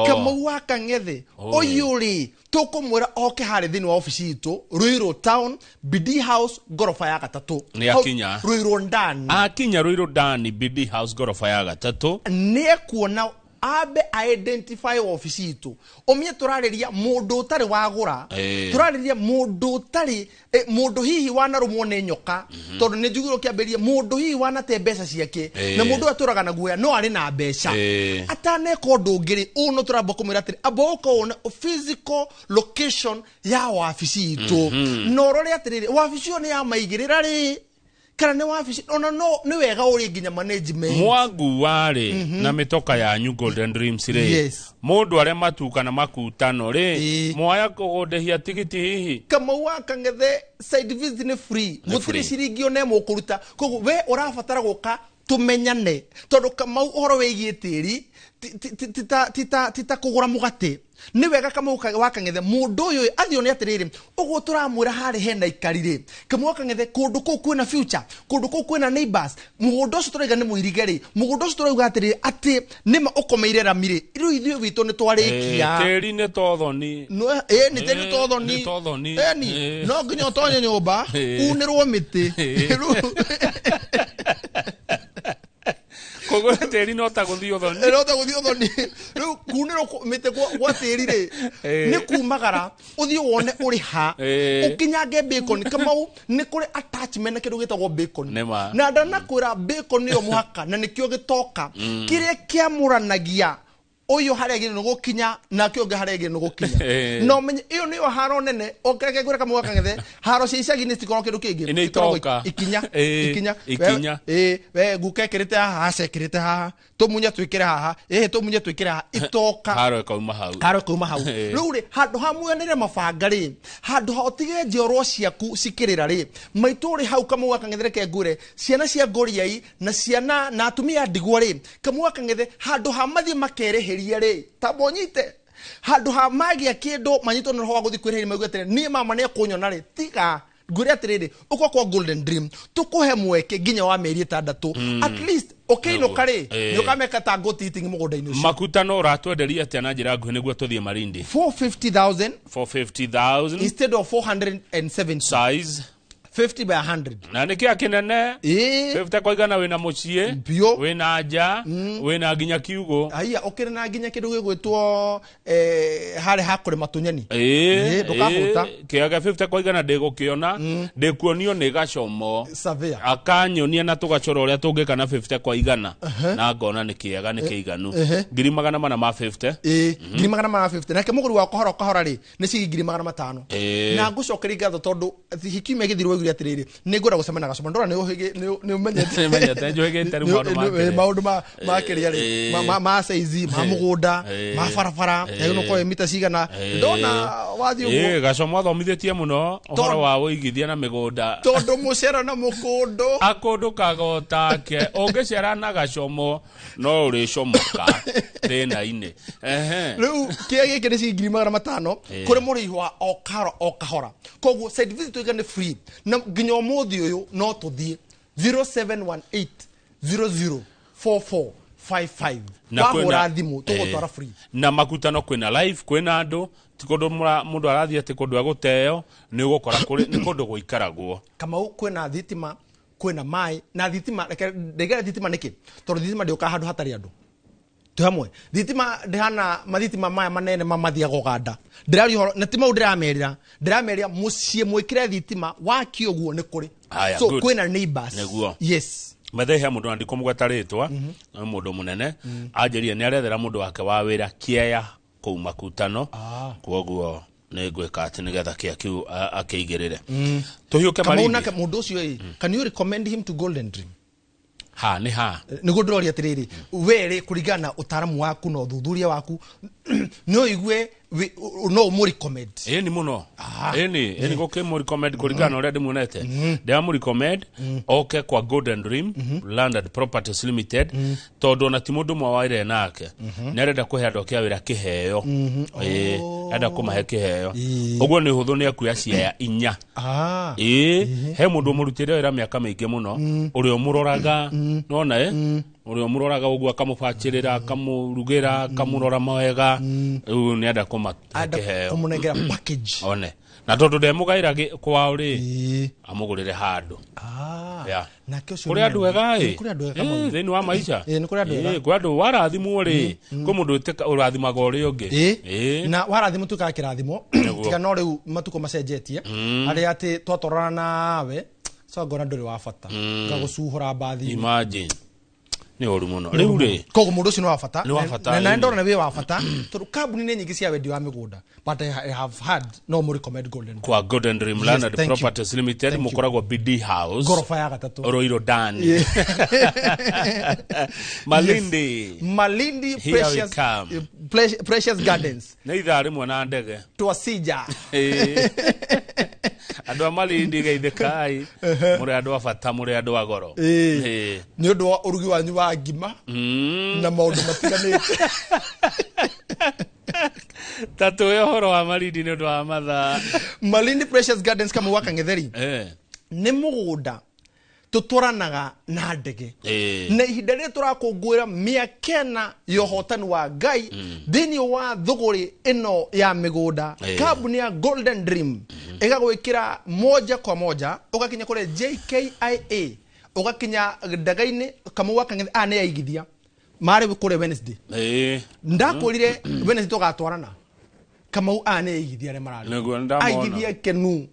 Kamau wa Kang'ethe, ũyũ rĩ, tũkũmwĩra oke harĩ thĩinĩ wa obici itũ Ruiru Town, BD House, ngoroba ya gatatũ. Nĩ akinya. Ruiru ndani. Akinya Ruiru ndani, BD House, ngoroba ya gatatũ, nĩ ekuona ambe identify obici itũ, ũmenye tũrarĩria mũndũ ũtarĩ wagũra, tũrarĩria mũndũ ũtarĩ, mũndũ hihi wanarũmwo nĩ nyoka, tondũ nĩ njugire ũkĩambĩrĩria mũndũ hihi wanate mbeca ciake, na mũndũ ũyũ atũraga na guoya no arĩ na mbeca. Ataneka ũndũ ũngĩ rĩ, ũũ no tũramba kũmwĩra atĩrĩ, amba ũka wone physical location ya wabici itũ, na ũrore atĩrĩrĩ, wabici ĩyo nĩ ya maigĩrĩra rĩ, kana nĩ wabici ona no nĩ wega ũrĩ nginya management. Mwaguarĩ na mĩtoka yanyu Golden Dreams rĩ, mũndũ arĩa matu kana makutano rĩ, mwaya kũgũndĩhia tigiti hihi? Kamau wa Kang'ethe, site visit nĩ free. Nĩ gũtirĩ free. Ciringi ona ĩmwe ũkũruta. Koguo we ũrabatara gũka tũmenyane, tondũ Kamau ũhoro wĩgiĩ tĩri ti ta kũgũra mũgate. Nĩ wega Kamau wa Kang'ethe mũndũ ũyũ athiĩ one atĩrĩrĩ, ũguo tũramwĩra harĩ hena ikari rĩ, Kamau wa Kang'ethe, kũndũ kũu kwĩna future, kũndũ kũu kwĩna neighbors, mũgũnda ũcio tũrauga nĩ mũirige rĩ, mũgũnda ũcio tũrauga atĩrĩrĩ atĩ nĩma ũkomeire rami rĩ, rĩu ithuĩ witũ nĩ twarĩkia. Tĩri nĩ tothoni. No, nĩ tĩri tothoni. Nĩ tothoni. Ĩni, no nginya ũtonye nyũmba unĩrwo mĩtĩ. Rĩu Kũgũra tĩri no ta gũthiĩ ũthoni. No ta gũthiĩ ũthoni. Rĩu kunĩrwo mĩtĩ gwa tĩri rĩ, nĩ kumagara ũthiĩ wone ũrĩ ha, ũkinyange bacon. Kamau, nĩ kũrĩ attachment na kĩndũ gĩtagwo bacon. Nĩ ma. Na ndanakwĩra bacon nĩyo mũhaka na nĩkĩo gĩtoka kĩrĩa kĩamũranagia ũyũ harĩa agĩrĩirwo nĩ gũkinya nake ũngĩ harĩa agĩrĩirwo nĩ gũkinya. Na ũmenye ĩyo nĩyo haro nene. Ũkeke ngwĩre Kamau wa Kang'ethe, haro cia icagi-inĩ citikoragwo kĩndũ kĩngĩ. Nĩ Cikoragwo itoka. ikinya. Ikinya. Ikinya. We guka ekĩrĩte haha, aca ekĩrĩte haha, tũmunye twĩkĩre haha, ĩhĩ tũmunye twĩkĩre haha, itoka. Haro ĩkauma hau. Haro ĩkauma hau. Rĩu rĩ, handũ ha muonere mabanga rĩ, handũ ha ũtige njiarwa ciaku cikĩrĩra rĩ, maitũ ũrĩ hau Kamau wa Kang'ethe, reke ngwĩre, ciana cia ngũriai na ciana na atumia a ndigwa rĩ, Kamau wa Kang'ethe, handũ ha mathiĩ makerĩhĩrie rĩ, tamba ũnyite, handũ ha magĩa kĩndũ manyitwo nĩ roho wa gũthiĩ kwĩrĩhĩria mauge atĩrĩ, niĩ mama nĩ ekũnyona rĩ, tiga ngwĩre atĩrĩrĩ, ũka kwa Golden Dream tũkũhe mweke nginya wa mĩeri 6, at least ũkĩinũka rĩ, nĩ ũkameka ta goat eating mũgũnda-inĩ ũcio. Makutano ũratwenderia atĩa na njĩra nguhĩ nĩguo tũthiĩ Malindi? 450,000. 450,000. Instead of 470. Size? 50 by 100. Na nĩ kĩa kĩnene. 50 kwa igana, wĩna mũciĩ, Biũ. wĩna nja, wĩna nginya kiugũ. Aya, ũkĩrĩ na nginya kĩndũ gĩgwĩtwo harĩa ha kũrĩma tũnyeni. Ndũkahũta. Kĩaga 50 kwa igana ndĩgũkĩona, ndĩkuonio nĩ gacomo. Surveyor. Akanyonia na tũgacora ũrĩa tũngĩka na 50 kwa igana, na ngona nĩ kĩega, nĩ kĩiganu. 450,000. Ĩĩ, 450,000. Nake mũgũri wa kahora kahora rĩ, nĩ ciringi 500,000. Na ngũcokeria ngatho tondũ hikiumia gĩthiru waiguire Anjũria atĩrĩrĩ, nĩ ngwenda gũcemania na Gacomo. Ndora nĩ nĩ ũmenyete. Nĩmenyete, njũhĩgĩte rĩu maũndũ ma kĩrĩa. Maũndũ ma kĩrĩa rĩ, ma size ma mũgũnda, ma barabara, yagĩrĩirwo gũkorwo ĩ mita cigana. Ndona wathiĩ ũguo. Ĩĩ, Gacomo athomithĩtie mũno ũhoro wa ũigithia na mĩgũnda. Tondũ mũcera na mũkũndũ. Akũndũ kagotake ũngĩcera na Gacomo no ũrĩcomoka thĩna-inĩ. Ehe. Rĩu kĩrĩa gĩkĩ nĩ ciringi 500,000 kũrĩ mũrĩhi wa o kahora o kahora. Koguo site visit tuiga nĩ free, na nginya ũmũthĩ ũyũ no tũthiĩ 0718 004455. Na Wahũra thimũ tũgũtwara free. Na makutano kwĩna live, kwĩna andũ, ti kũndũ mũndũ arathiĩ atĩ kũndũ agũteo, nĩ ũgũkora kũrĩ nĩ kũndũ gũikaragwo. Kamau, kwĩna thitima, kwĩna maĩ na thitima. Reke ndĩgere thitima nĩkĩ? Tondũ thitima ndĩũkaga handũ hatarĩ andũ. Twĩ hamwe? Thitima ndĩhana mathitima maya manene ma mathiaga Ũganda. Ndĩraria ũhoro na ti mau, ndĩramerĩra mũciĩ mwĩkĩre thitima waki ũguo nĩ kũrĩ. Haya, So good. kwĩna neighbors. Nĩguo. Yes. Methe he mũndũ na ndikũmũgweta rĩtwa, nĩ mũndũ mũnene, anjĩrire nĩ arethera mũndũ wake wa wĩra kĩeya kũu makutano. Kwoguo nĩ ngwĩka atĩ nĩgetha kĩa kĩu akĩigĩrĩre. Tũhiũke Kamau, Malindi. nake mũndũ ũcio ĩ, can you recommend him to Golden Dream? Ha nĩ ha? Nĩguo ndĩroria atĩrĩrĩ, we rĩ, kũringana na ũtaaramu waku na ũthuthuria waku, no ũigue no ũmũ recommend? Ĩni mũno, ĩni gũkĩmũ recommend kũringana na ũrĩa ndĩmuonete. Ndĩramũ recommend oke kwa Golden Dream Land and Properties Limited, tondũ ona ti mũndũ ũmwe waire nake, nĩ arenda kũhe andũ ake a wĩra kĩheo. Ĩĩ, arenda kũmahe kĩheo. Ũguo nĩ ũhũthũ, nĩ akuoya ciaya 4. Ĩĩ, he mũndũ ũmũrutĩire wĩra mĩaka mĩingĩ mũno, ũrĩa ũmũroraga, nona ĩ ũrĩa ũmũroraga ũguo, akamũbacĩrĩra, akamũrugĩra, akamũrora mawega. Rĩu nĩ enda kũmahe Enda kĩheo. kũmũnengera package. One na tondũ ndemũgaĩra kwao rĩ, amũgũrĩre handũ. Yeah. Nake ũcio Kũrĩ nĩ andũ ega ĩ. Nĩ kũrĩ andũ ega Ĩ, Kamau. thĩinĩ wa maica. Ĩ, nĩ kũrĩ andũ ega. Ĩ, kwĩ andũ warathimwo rĩ, kwĩ mũndũ ũrathimaga ũrĩa ũngĩ. Ĩ. Na warathimwo tuĩkaga kĩrathimo. Nĩguo. Tiga no rĩu matukũ macenjetie, arĩa atĩ twatwarana nawe so ngona ndũrĩ wa bata, ngagũcuhũra mbathi. Imagine, nĩ ũru mũno rĩu rĩ. Koguo mũndũ ũcio nĩ wa bata. Nĩ wa bata, na ĩni. ndona wĩ wa bata tondũ kambuni nĩ nyingĩ cia wendi wa mĩgũnda, but I have had no mũrecommend Golden Dream. Kwa Golden Dream Land and Thank you. Properties Limited. Thank you. Mũkoragwo BD House, ngoroba ya gatatũ, Roiro Dani, Malindi. Malindi. Here we Precious, come. Precious Gardens. Nĩ ithaa rĩmwe na ndege. Twasija. Ĩĩ. Andũ a Malindi, geithĩkai, mũrĩ andũ a bata, mũrĩ andũ a goro. Ĩĩ. Ĩĩ. Nĩ ũndũ wa ũrugi wanyu wa ngima na maũndũ matiganĩte. Ta tũhe ũhoro wa Malindi nĩ ũndũ wa mathaa. Malindi Precious Gardens, kamwe wa Kang'etheri, nĩ mũgũnda tũtwaranaga na ndege. Na ihinda rĩrĩ tũrakũngũĩra mĩaka 4 ya ũhotani wa Ngai thĩinĩ wa thũgũrĩ ĩno ya mĩgũnda, kambuni ya Golden Dream ĩgagwĩkĩra moja kwa moja, ũgakinya kũrĩa JKIA, ũgakinya ndege-inĩ. Kamau wa Kang'ethe, aya nĩ aigithia marĩ kũrĩa Wednesday. Ndakwĩrire Wednesday tũgatwarana. Kamau, aya nĩ aigithia arĩa mararĩ Nĩguo, nĩndamona. aigithia kenu.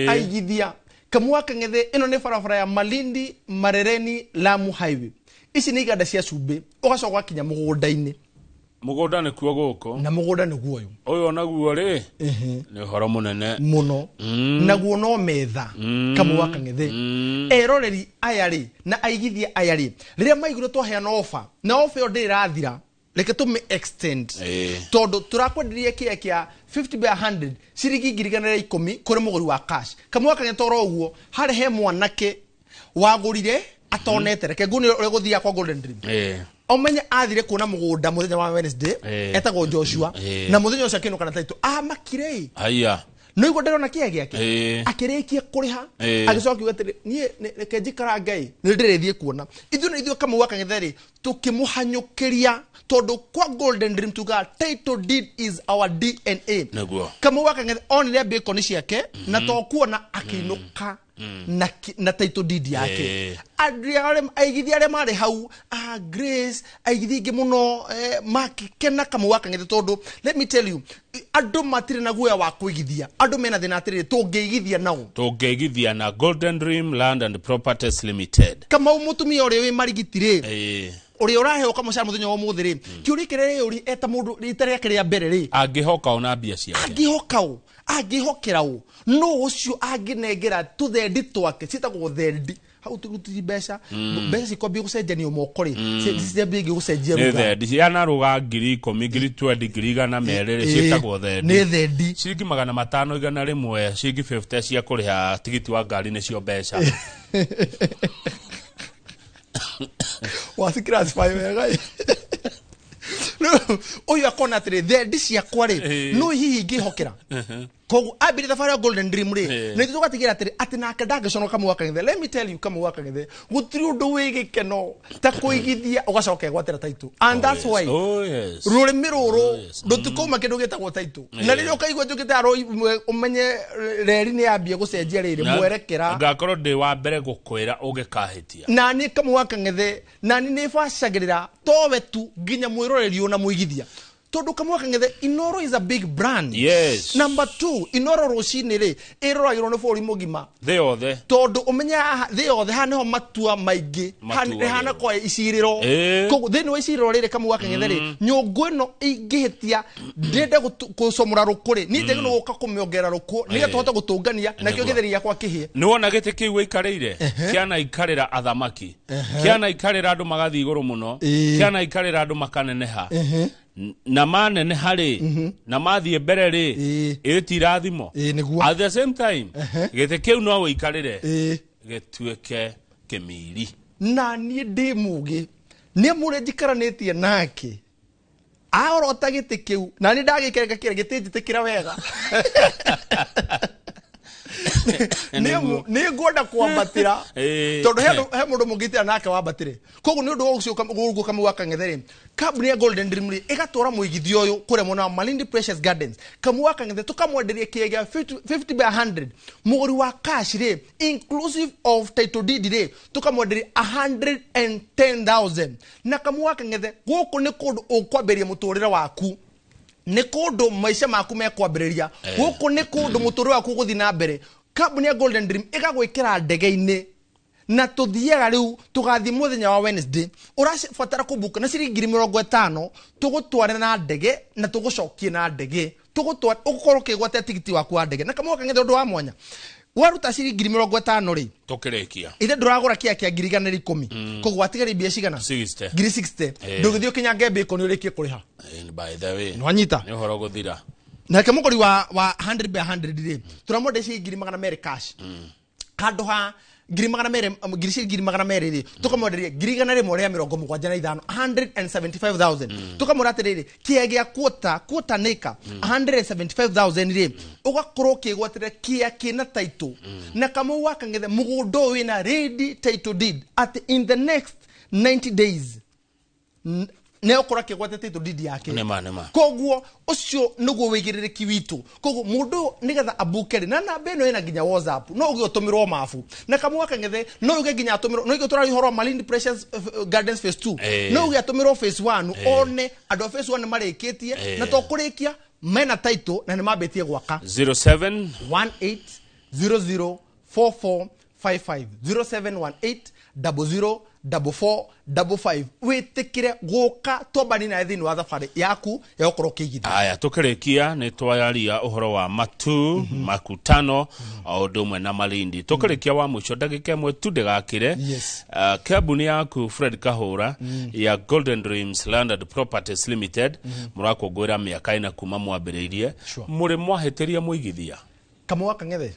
Aigithia Kamau wa Kang'ethe, ĩno nĩ barabara ya Malindi Marereni Lamu Highway. Ici nĩ iganda cia cumbĩ, ũgacoka ũgakinya mũgũnda-inĩ. Mũgũnda nĩkuo gũkũ. Na mũgũnda nĩguo ũyũ. Ũyũ onaguo rĩ, nĩ ũhoro mũnene. Mũno. Naguo no metha. Kamau wa Kang'ethe, eroreri aya rĩ na aigithia aya rĩ, rĩrĩa maiguire twaheana ofa, na ofa ĩyo ndĩrĩ ĩrathira, reke tũmĩ extend, tondũ tũrakwenderia kĩaya kĩa 50 by 100 ciringi 110,000 kũrĩ mũgũri wa cash. Kamau wa Kang'ethe, toro ũguo harĩ he mwanake wagũrire atonete. Reke nguone ũrĩa gũthiaga kwa Golden Dream. Ũmenye athire kuona mũgũnda mũthenya wa Wednesday. Etagwo Joshua. Na mũthenya ũcio akĩinũka na title, amakire ĩ. Haya. No igua ndĩrona kĩaya gĩake. Akĩrĩkia kũrĩha, agĩcoka akiuga atĩrĩ, niĩ reke njikara Ngai nĩ ndĩrĩthiĩ kuona. Ithuĩ nĩ ithuĩ Kamau wa Kang'ethe rĩ, tũkĩmũhanyũkĩria, tondũ kwa Golden Dream tugaga title deed is our DNA. Kamau wa Kang'ethe onire bacon ciake na to kuona, akĩinũka na title deed yake. Andũ arĩa aigithia arĩa marĩ hau, Grace, aigithia aingĩ mũno, makĩkena Kamau wa Kang'ethe, tondũ let me tell you, andũ matirĩ na guoya wa kũigithia. Andũ mena thĩna atĩrĩrĩ, tũngĩigithia nao? Tũngĩigithia na Golden Dream Land and Properties Limited. Kamau, mũtumia ũrĩa wĩ Marigiti rĩ, Ũrĩa ũraheo kamũcara mũthenya wa ũmũthĩ rĩ, kĩũria kĩrĩa rĩũri eta mũndũ rita rĩake rĩa mbere rĩ, Angĩhoka ona mbia ciake. Angĩhoka ũ? Angĩhokera ũ? Nũ ũcio angĩnengera tũthendi twake? Ciĩtagwo thendi hau, tũruti mbeca, mbeca cikwambia gũcenjanio moko rĩ, ciambie gũcenjia Nĩ ruga. Thendi ciana rũga 10,000, 20,000, 200,000 rĩ, ciĩtagwo thendi. Nĩ thendi. Ciringi 500, 100, ciringi 50 cia kũrĩha tigiti wa ngari nĩcio mbeca. Waciclassify wega ĩ. Rĩu, ũyũ akona atĩrĩ, thendi ciakwa rĩ, no hihi ingĩhokera? Koguo ambire thabarĩ ya Golden Dream rĩ, na ithuĩ tũgatigĩra atĩrĩ atĩ nake ndangĩconoka. Kamau wa Kang'ethe, let me tell you, Kamau wa Kang'ethe, gũtirĩ ũndũ wĩ gĩkeno ta kũigithia ũgacoka ĩgwatĩra title, and that's why Oh yes. rũrĩmĩ rũrũ Yes. rũtikauma kĩndũ gĩtagwo title, na rĩrĩa ũkaigua njũkĩte aro ũmenye reri nĩ yambia gũcenjia rĩrĩ mwerekera. Ngakorwo ndĩ wa mbere gũkwĩra ũgĩkahĩtia. Nani Kamau wa Kang'ethe, nani nĩ bacagĩrĩra towe tu nginya mwĩroreri na mũigithia, tondũ Kamau wa Kang'ethe, Inoro is a big brand. Number two, Inoro rũcinĩ rĩ ĩroragĩrwo nĩ bũrũri mũgima. Thĩ yothe. Tondũ ũmenye haha thĩ yothe haha nĩho matua maingĩ. Matuagĩrwo. Hana kwa icirĩro. Koguo thĩinĩ wa icirĩro rĩrĩ, Kamau wa Kang'ethe rĩ, nyũngũ ĩno ingĩhĩtia ndĩende gũcomora rũkũ rĩ, niĩ njagĩrĩirwo gũka kũmĩongerera rũkũ nĩgetha tũhote gũtũngania nakĩo gĩtheri gĩakwa kĩhĩe. Nĩ wona gĩtĩ kĩu wĩikarĩire kĩanaikarĩra athamaki, kĩanaikarĩra andũ magathiĩ igũrũ mũno, kĩanaikarĩra andũ makaneneha. Na maneneha rĩ, na mathiĩ mbere rĩ, ĩti irathimo. Nĩguo. At the same time, gĩtĩ kĩu no wĩikarĩre gĩtuĩke kĩmiri. Na niĩ ndĩ mũgĩ nĩ mũrĩ njikaranĩtie nake aorota gĩtĩ kĩu, na niĩ ndagĩkereka kĩrĩa gĩtĩ njĩtĩkĩra wega. Nĩ ngwenda kwambatĩra tondũ he mũndũ mũngĩtĩra nake wambatĩre. Koguo nĩ ũndũ wa ũcio ũguo, Kamau wa Kang'ethe rĩ, kambuni ya Golden Dream rĩ ĩgatwara mũigithia ũyũ kũrĩa mwena wa Malindi Precious Gardens. Kamau wa Kang'ethe, tũkamwenderia kĩea gĩa 50 50 by 100, mũgũri wa cash rĩ, inclusive of title deed rĩ, tũkamwenderia 110,000. Na Kamau wa Kang'ethe, gũkũ nĩ kũndũ ũkwambĩrĩria mũtũrĩre waku, nĩ kũndũ maica maku mekwambĩrĩria. Gũkũ nĩ kũndũ mũtũrĩre waku ũgũthiĩ na mbere. Kambuni ya Golden Dream ĩgagwĩkĩra ndege-inĩ na tũthiaga rĩu, tũgathiĩ mũthenya wa Wednesday. Ũrabatara kũbuka na ciringi 50,000, tũgũtware na ndege na tũgũcokie na ndege, tũgũtware ũgũkorwo ũkĩgwatia tigiti waku wa ndege. Na Kamau Kang'ethe, ũndũ wa mwanya, waruta ciringi 50,000 rĩ, Tũkĩrĩkia. Ithe ndũragũra kĩa kĩa 110,000, koguo watigaria mbia cigana? 60. 60,000. Ndũgĩthiĩ ũkinyange mbĩko nĩ ũrĩkie kũrĩha. By the way, Nĩwanyita? Nĩ ũhoro gũthira. Nake mũgũri wa 100 by 100 rĩ, tũramwenderia ciringi 200,000 cash, handũ ha 200,000, ciringi 200,000 rĩ, tũkamwenderia 175,000, 175,000. Tũkamwĩra atĩrĩrĩ, kĩa gĩa quarter acre 175,000 rĩ, ũgakorwo ũkĩgwatĩra kĩa kĩna title. Na Kamau wa Kang'ethe, mũgũnda ũyũ wĩna ready title deed atĩ in the next 90 days nĩ ũkorwo akĩgwatĩra title deed yake. Nĩma, nĩma. Koguo ũcio nĩguo wĩigĩrĩrĩki witũ. Koguo mũndũ ũyũ nĩgetha abuke rĩ, na namba ĩno ĩna nginya WhatsApp, no uge ũtũmĩrwo mabu. Na Kamau wa Kang'ethe, no uge nginya atũmĩrwo, no uge tũraria ũhoro wa Malindi Precious Gardens phase 2, no uge atũmĩrwo phase 1, one andũ a phase 1 nĩ marĩkĩtie, na to kũrĩkia mena title na nĩ mambĩtie gwaka. 07 18004455, 0718 00 4455. Wĩtĩkĩre gũka twambani nawe thĩinĩ wa thabarĩ yaku ya gũkorwo ũkĩigithia. Aya, tukĩrĩkia nĩ twaria ũhoro wa matu makutano o ũndũ ũmwe na Malindi. Tukĩrĩkia wa mũico, ndagĩka ĩmwe tu ndĩgakĩre. Kambuni yaku, Fred Kahũra, ya Golden Dreams Land and Properties Limited, mũrakũngũĩra mĩaka 4 kuma mwambĩrĩirie. Mũrĩ mwahĩtĩria mũigithia? Kamau wa Kang'ethe,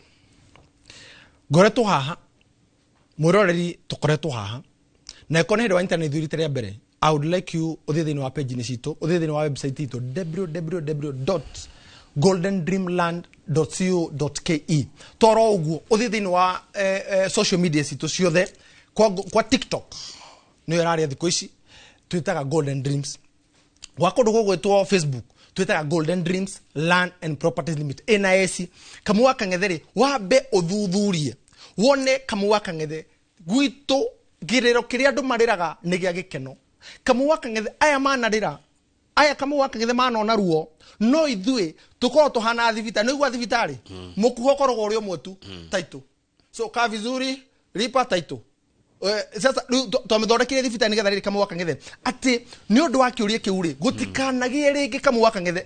ngoretwo haha, mwĩroreri, tũkoretwo haha, na ĩkorwo nĩ hĩndĩ wa internet rita rĩa mbere, I would like you ũthiĩ thĩinĩ wa page-inĩ citũ, ũthiĩ thĩinĩ wa website itũ, www.goldendreamland.co.ke. Toro ũguo ũthiĩ thĩinĩ wa social media citũ ciothe, kwa TikTok nĩyo ĩrarĩa thikũ ici, twĩtaga Golden Dreams. Gwa kũndũ gũgwĩtwo Facebook twĩtaga Golden Dreams Land and Properties Limited ĩna eci. Kamau wa Kang'ethe rĩ, wambe ũthuthurie wone. Kamau wa Kang'ethe, gwitũ kĩrĩro kĩrĩa andũ marĩraga nĩ gĩa gĩkeno. Kamau wa Kang'ethe, aya manarĩra aya, Kamau wa Kang'ethe, manona ruo, no ithuĩ tũkorwo tũhana thibitarĩ. Nĩ igua thibitarĩ mũkuho ũkoragwo ũrĩ ũmwe tu, title. So kaa vizuri, lipa title. Sasa rĩu twamĩthondekire thibitarĩ nĩgetha rĩrĩ Kamau wa Kang'ethe atĩ nĩ ũndũ wa kĩũria kĩu rĩ, gũtikanagĩe rĩngĩ Kamau wa Kang'ethe.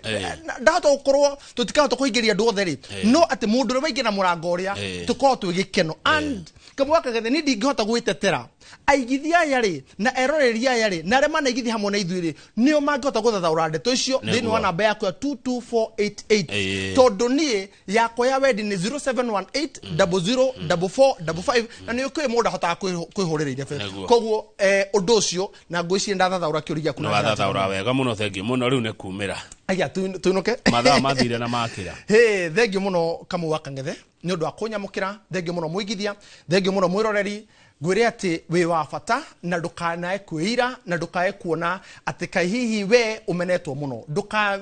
Ndahota gũkorwo tũtikahota kũingĩria andũ othe rĩ, no atĩ mũndũ ũrĩa waingĩra mũrango ũrĩa tũkorwo twĩ gĩkeno. And Kamau wa Kang'ethe, niĩ ndingĩhota gwĩtetera. Aigithia aya rĩ, na eroreri aya rĩ, na arĩa manaigithia hamwe na ithuĩ rĩ, nĩo mangĩhota gũthathaũra ndeto icio thĩinĩ wa namba yaku ya 22488, tondũ niĩ yakwa ya wendi nĩ 0718 00 44 55, na nĩ ũkĩũĩ mũndũ ahotaga kwĩhũrĩra irebe. Koguo ũndũ ũcio na ngwĩciria ndathathaũra kĩũria gĩaku nĩ na njĩra njega. Wathathaũra wega mũno, thengiũ mũno. Rĩu nĩ kumĩra. Aya, tuinũke. Mathaa mathire na makĩra. Hey, thengio mũno Kamau wa Kang'ethe nĩ ũndũ wa kũnyamũkĩra. Thengio mũno mũigithia, thengio mũno mwĩroreri. Ngwĩre atĩ wĩ wa bata na ndũkanae kwĩira na ndũkae kuona atĩ kaĩ hihi we ũmenetwo mũno.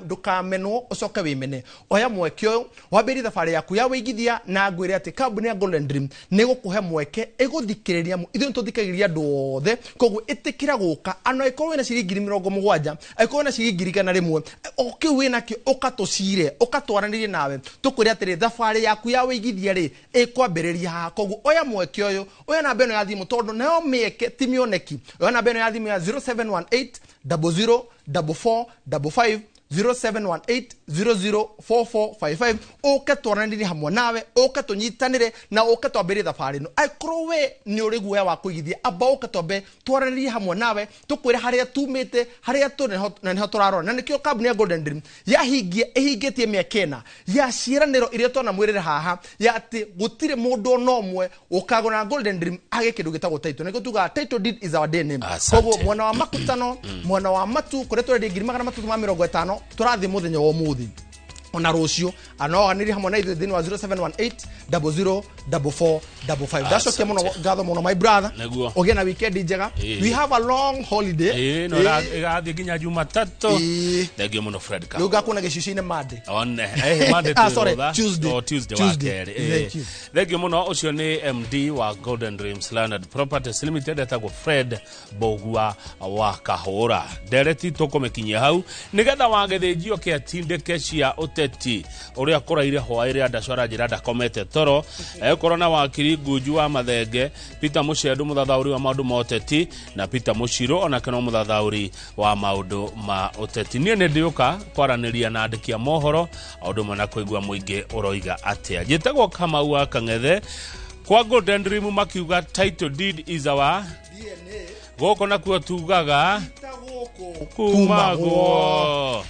Ndũkamenwo ũcoke wĩmene. Oya mweke ũyũ wambĩrĩrie thabarĩ yaku ya wĩigithia, na ngwĩre atĩ kambuni ya Golden Dream nĩ ĩgũkũhe mweke ĩgũthikĩrĩria. Ithuĩ nĩ tũthikagĩrĩria andũ othe, koguo ĩtĩkĩra gũka, ana ĩkorwo wĩna ciringi 70, angĩkorwo wĩna ciringi 100, o kĩu wĩnakĩo, ũka tũcire, ũka twaranĩrie nawe, tũkwĩre atĩrĩ, thabarĩ yaku ya wĩigithia rĩ, ĩkwambĩrĩria haha. Koguo oya mweke ũyũ, oya namba ĩno ya thimũ, tondũ nayo mĩeke ti mĩoneki. Oya namba ĩno ya thimũ ya 0718 00 44 55, 0718 004455, ũke twaranĩrie hamwe nawe, ũke tũnyitanĩre na ũke twambĩrĩrie thabarĩ ĩno. Angĩkorwo we nĩ ũrĩ guoya wa kũigithia, amba ũke twambe twaranĩrie hamwe nawe, tũkwĩre harĩa tumĩte, harĩa tũrĩ na nĩho tũrarora. Na nĩkĩo kambuni ya Golden Dream yahingia, ĩhingĩtie mĩaka 4 ya ciĩranĩro iria twanamwĩrĩra haha, ya atĩ gũtirĩ mũndũ ona ũmwe ũkagũra Golden Dream age kĩndũ gĩtagwo title. Nĩkĩo tugaga title deed is our DNA. Koguo mwena wa makutano, mwena wa matu kũrĩa tũrendia 350,000, tũrathiĩ mũthenya wa ũmũthĩ ona rũciũ anoanĩrie hamwe na ithuĩ thĩinĩ wa 0718 00 44 55. Ndacokia mũno ngatho mũno, my brother. Ũgĩe na weekend njega. We have a long holiday. Ĩĩ, no ĩgathiĩ nginya Jumatatũ. Thengiũ mũno, Fred. Rĩu ngakuona gĩcicio-inĩ Monday. One Monday. Ah, sorry, twĩ rũtha. Tuesday. Oh, Tuesday wa Tuesday. kerĩ. Ĩĩ. Thank you. Thengiũ mũno. Ũcio nĩ MD wa Golden Dreams Land and Properties Limited, etagwo Fred Mbũgua wa Kahũra. Ndereti tũkũmĩkinyia hau nĩgetha wagĩthĩnjio kĩatindĩke cia ũteti ũrĩa kũraire hwaĩ rĩa ndaco aranjĩra ndakomete toro. Egũkorwo na wakiri Ngunju wa Mathenge, Peter Mũcendu, mũthathaũri wa maũndũ ma ũteti, na Peter Mũcirũ, onake no mũthathaũri wa maũndũ ma ũteti. Niĩ nĩ ndĩũka kwaranĩria na andĩki a mohoro o ũndũ ũmwe na kũigua mũingĩ ũroiga atĩa. Njĩtagwo Kamau wa Kang'ethe. Kwa Golden Dream makiuga title deed is our DNA. Gũkũ nakuo tugaga Ta gũkũ kumagwo.